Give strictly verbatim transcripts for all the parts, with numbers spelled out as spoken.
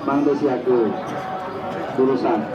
Mangda siaga. Durusang.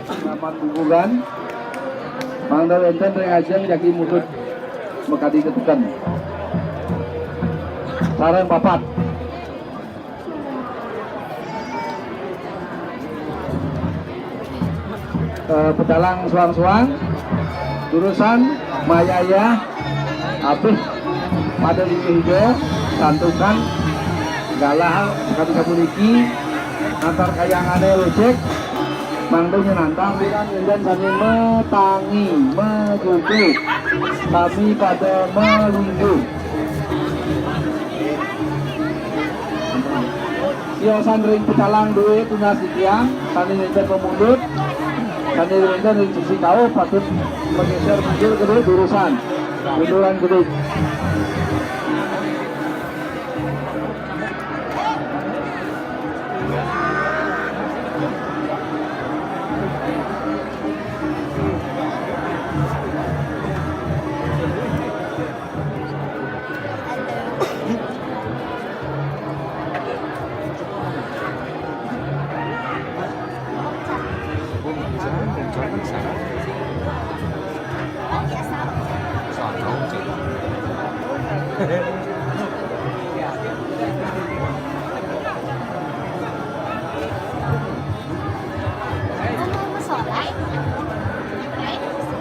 Selamat bubuhan. Mangda wénten ring ajeng jagi mundut makadi teteken. Sareng papat. Eh, pedalang suang-suang, durusang, mayah-yah, abih pada linggih ida, santukan, galah, kadi sapuniki, antar kayangané becik, mangda nyanantar, dan sané matangi, majujuk, sami pada malinggu. Tiosan ring pecalang dué tunas titiang, sané nénten mamundut, sané nénten ring sisi kauh patut mageser mundur kedé durusang. Munduran kedé.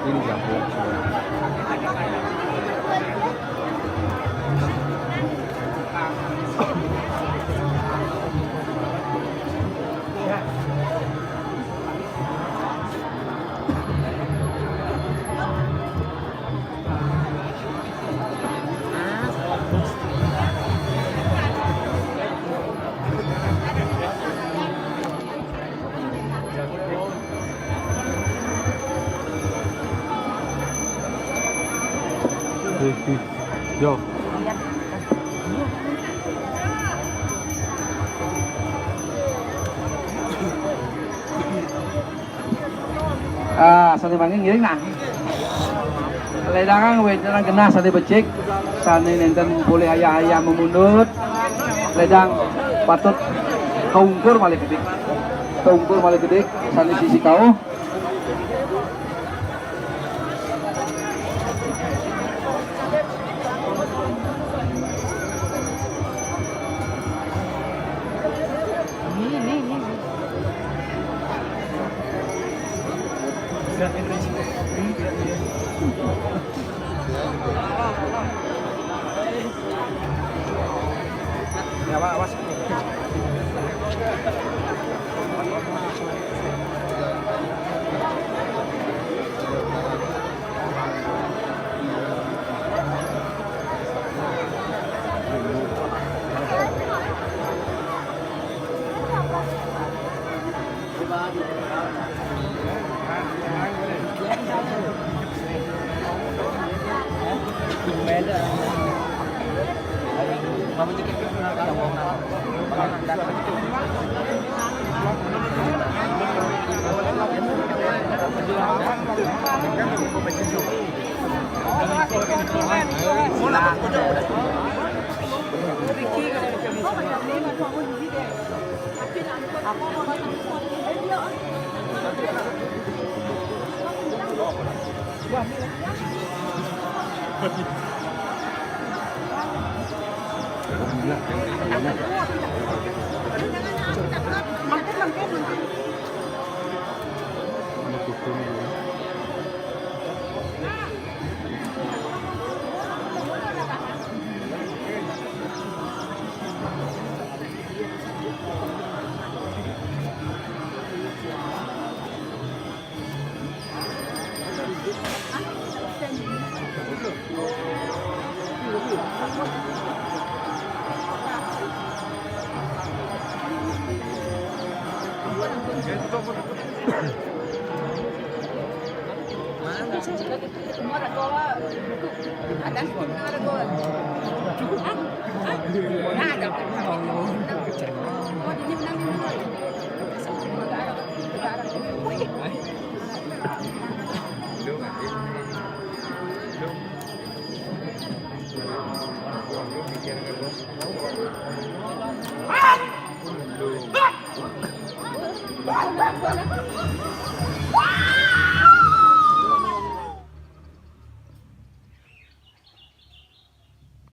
Ini jagung. Yo. Ah, sané mangkin ngiring nah. Lédangang wénten genah sané becik, sané nénten polih ayah-ayah mamundut. Lédang patut kaungkur malih kedék. Kaungkur malih kedék, sané sisi kauh. Ya, Pak, awas.